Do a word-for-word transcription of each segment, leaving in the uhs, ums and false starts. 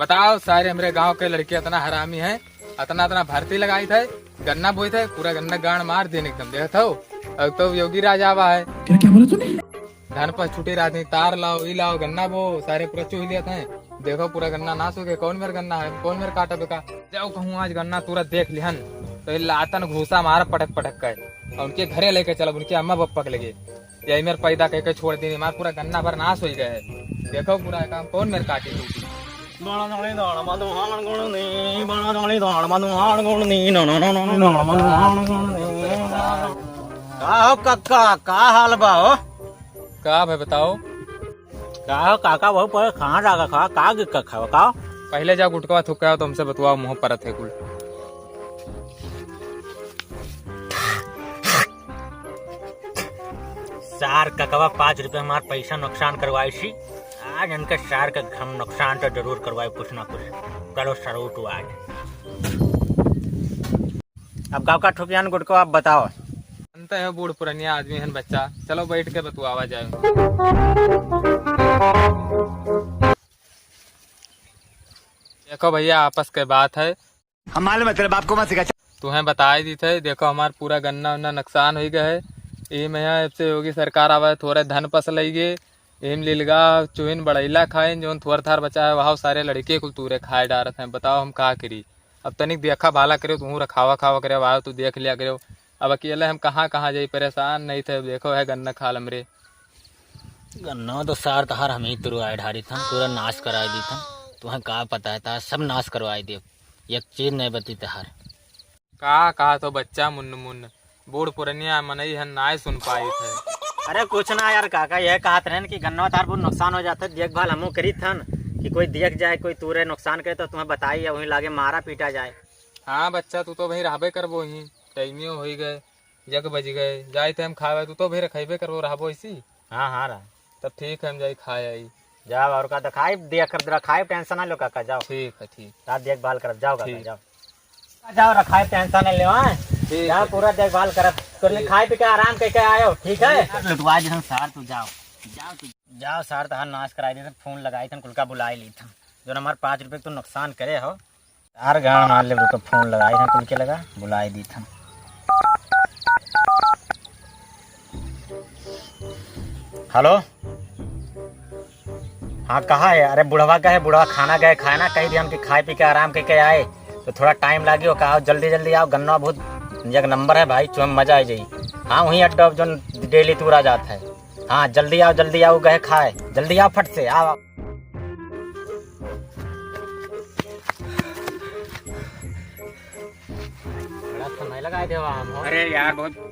बताओ, सारे हमरे गांव के लड़के अतना हरामी हैं, अतना अतना भर्ती लगाइत है, गन्ना बोइत है, पूरा गन्ना गाड़ मार देन एकदम, देखत हो। अब तो योगी राज आवा है। क्या, क्या बोला तूने? धन पर छुट्टी रहत नहीं, तार लाओ, ई लाओ, गन्ना बो, सारे पूरा चूह लेत हैं। देखो, पूरा गन्ना नास हो गया, कौन मेर गन्ना है, कौन मेर काटब का? जाओ कहूँ आज गन्ना तूरा देख लिहन, तो ये लातन घूसा मार पटक पटक के, और उनके घरे लेके चलब, उनके अम्मा पप्पा के लगे। यही मेर पैदा कह के छोड़ दीन, हमार पूरा गन्ना भर नास हो गया है। देखो पूरा काम कौन मेर काटी टूटी। बड़ा जानी दान मधुहान गुण नी, बड़ा जानी दान मधुहान गुण नी, ना, ना, ना, ना, ना, ना, मधुहान गुण नी। का हो कक्का, का हाल बा हो? का भाई बताओ? का हो काका, वहू पर खाना डाला खा, का गिक्का खावा का? पहले जा गुटकवा थूक के आओ, तो हमसे बतवाओ, मुँह परत है कुल। सार ककवा पाँच रुपया हमार पैसा नुकसान करवाई सी। आज इनके सार के हम नुकसान तो जरूर करवाई कुछ ना कुछ। करो सरूटू आज। अब गाँव का ठुकियान गुटको आप बताओ। जानते हो बूढ़ पुरनिया आदमी हन बच्चा, चलो बैठ के बतुआवा जाए। देखो भैया, आपस के बात है। हम मालूम है तेरे बाप को मत सिखा। तुम्हें बताई दी थे, देखो हमार पूरा गन्ना उन्ना नुकसान हो गया है। यही में यहाँ से योगी सरकार आवे, थोड़े धन पस लइगे, यही में लिलगा चुहिन बड़ैला खाइन, जौन थोर थार बचा है वहाँ सारे लड़के कुल तूरे खाए डारत हैं। बताओ हम का करी? अब तनिक देखा भाला करो, तू रखावा खावा करे, आयो तू देख लिया करो। अब अकेले हम कहाँ कहाँ जाई, परेशान नहीं थे। देखो है गन्ना खाल हमरे। गन्ना तो सार तहार हम ही तुरवाए ढारी था, पूरा नाश कराए दी था। तुम्हें का पता है, तहार सब नाश करवाए दे। एक चीज नहीं बती तहार। का कहा तो बच्चा मुन्न मुन्न, बूढ़ पुरनिया मनई हन, नाय सुन पाई थे। अरे कुछ ना यार काका, यह कहत रहन कि गन्ना तार बहुत नुकसान हो जाता है, देखभाल हमहू करी थन कि कोई देख जाए, कोई तूरे नुकसान करे तो तुम्हें बताई या वहीं लागे मारा पीटा जाए। हाँ बच्चा, तू तो वहीं रहबे करबो ही, टाइमियो होई गए, जग बज गए, जाए थे हम खावे, तू तो वहीं रखेबे करबो, रहबो इसी। हाँ, हाँ, रहा। तब ठीक है, हम जाई खाए आई। जाओ, और का दिखाई, देख कर रखाई, टेंशन ना लो काका, जाओ। ठीक है, ठीक। का देखभाल करब, जाओ काका, ठीक। जाओ। जाओ, रखाई, टेंशन ना लो, हाँ? ठीक जाओ, है, पूरा देखभाल करब। तो ठीक। खाए पी के आराम करके आयो, ठीक है? लुटवा दी हम सार, तू जाओ। जाओ, तू जाओ, सार तहार नाश कराई दी, फोन लगाई थन, कुल का बुलाई ली थन। जो हमार पाँच रुपये तू नुकसान करे हो, यार, गाँव मार ले, रुको, फोन लगाई हम कुल के लगा, बुलाई दी थन। हेलो, हाँ, कहाँ है? अरे, बुढ़वा का है, बुढ़वा खाना गए खाए ना, कही दिहन कि खाए पी के आराम करके आए, तो थोड़ा टाइम लागी हो, कहा, जल्दी जल्दी आओ, गन्ना बहुत एक नंबर है भाई, चुए में मजा आ जाई। हाँ, वहीं अड्डा जो डेली तूरा जात है। हाँ, जल्दी आओ, जल्दी आओ, गए खाए, जल्दी आओ, फट से आओ। बड़ा समय लगाए देवा हम हो। अरे यार, बहुत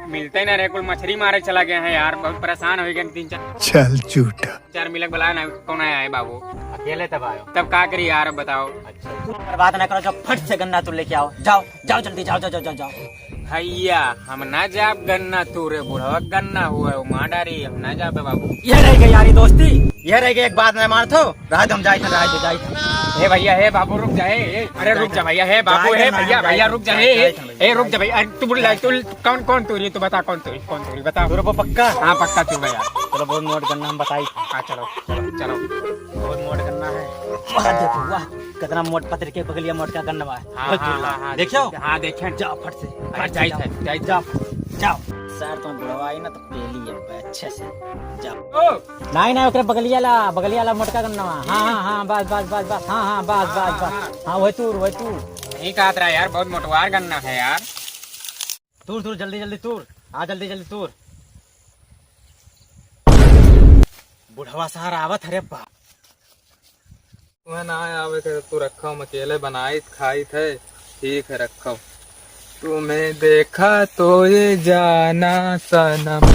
मिलते ना रहे, कुल मछली मारे चला गया है यार, बहुत परेशान हो गए तीन चार। चल झूठा। चार मिलक बुलाया ना, कौन आया है बाबू? अकेले तब आयो। तब का करी यार, अब बताओ। अच्छा, बात ना करो, जाओ फट से गन्ना तू लेके आओ, जाओ, जाओ जल्दी, जाओ, जाओ, जाओ, जाओ, जाओ। भैया, हम ना जाब गन्ना तूरे, बुढ़वा गन्ना हुआ, वो मार डारी, हम ना जाबे बाबू। ये रह गई यारी दोस्ती, ये रह गई एक बात ना मानत हो, रह दो, हम जाइत हन, रह दो, जाइत हन। हे भैया, हे बाबू, रुक जा, हे, हे, अरे रुक जा भैया, हे बाबू, हे भैया, भैया, रुक जा, हे, हे, रुक जा भैया, अरे तू बोल, तू कौन, कौन तू रे, तू बता कौन तू रे, कौन तू रे, बता। तू रे पक्का? हाँ, पक्का तू भैया। चलो, बहुत मोट गन्ना हम बताई। हाँ, चलो, चलो, चलो। बहुत मोट गन्ना है। वाह, देखो, वाह, कितना मोट पत्थर के बगलिया मोट का गन्ना है। हाँ, बहुत हाँ, जोरदार। हाँ, हाँ, देखियो? हाँ, देखे। जाओ, फट से, हाँ, फट से जाइत जाओ। है, जाइत है। जाओ, जाओ। सर, तुम बुढ़वा आई ना, तो पेली है, अच्छे से। जाओ। ओ! नहीं, नहीं, ओकरे बगलिया ला, बगलिया ला मोटका गन्ना। हाँ, हाँ, हाँ, बस, बस, बस, बस। हाँ, हाँ, बस, हाँ, बस, हाँ, बस। हाँ। हाँ, वही तूर, वही तूर। नहीं कहत रहा यार, बहुत मोटवार गन्ना है यार। तूर, तूर, जल्दी, जल्दी तूर। हाँ, जल्दी, जल्दी तूर। बुढ़वा सार आवत है रे बाप। तुम्हें ना आवे के तू रखो, हम अकेले बनाइत खाइत है। ठीक है, रखो। तुम्हें देखा तो ये जाना सनम।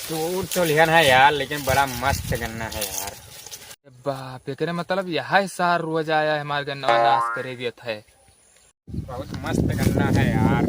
तूर तो लिहन है यार, लेकिन बड़ा मस्त गन्ना है यार। बाप, एकरे मतलब यह सार रोज आया है, हमार गन्ना नाश करे दियत है। बहुत मस्त गन्ना है यार।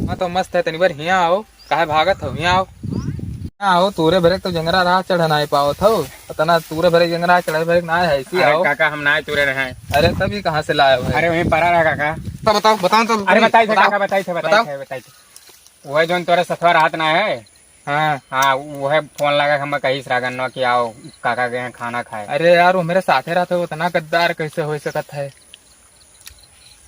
हाँ तो मस्त है, तनी बार हियाँ आओ, काहे भागत हो, हियाँ आओ। हियाँ आओ, तूरे भरे तो जंगरा राह चढ़ नाई पावत हो, पता ना तूरे भरे जंगरा चढ़े भरे ना है, इसी अरे आओ। काका, हम ना तूरे रहे। अरे तभी कहाँ से लाए हो? अरे वहीं परा रहा काका। तो बताओ, बताओ तो। अरे बताई थे बताओ। काका, बताई थे, बताई बताओ। थे, बताई थे। वह जोन तोरे सथवा रहत ना है, हाँ। हाँ, उहे फोन लगा के हमें कहिस रागन न कि आओ काका के यहाँ खाना खाए। अरे यार, वो मेरे साथे रहत है, वो इतना गद्दार कैसे होइ सकत है?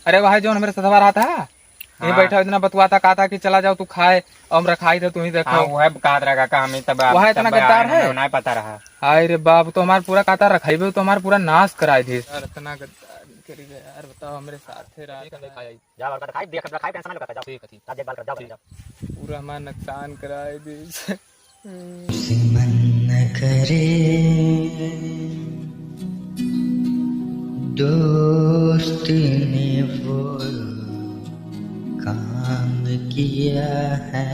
अरे भाई, जौन हमरे सथवा रहत है, यहीं हाँ। बैठा इतना बतुआता, कहता कि चला जाओ तू खाए, और हम रखाई थे, तू ही देखो। हाँ, उहे कहत रहा काका, हमें तब वह इतना तब गद्दार आए, है? हमें नहीं पता रहा। हाय रे बाप, तो हमार पूरा कहता रखाई, तो हमार पूरा नाश कराई दिस। यार, इतना गद्दार करी गया यार, बताओ, हमरे साथे रहत है। जा और कर खाई, देख, खाई, टेंशन ना लो, जाओ। ठीक है, ठीक। जा देखभाल कर, जाओ, ठीक। जाओ। पूरा हमारा नुकसान कराए दे। से मन न करे, दोस्त ने वो काम किया है।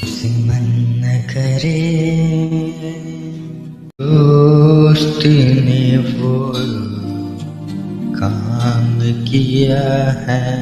से मन न करे, दोस्त ने वो काम किया है।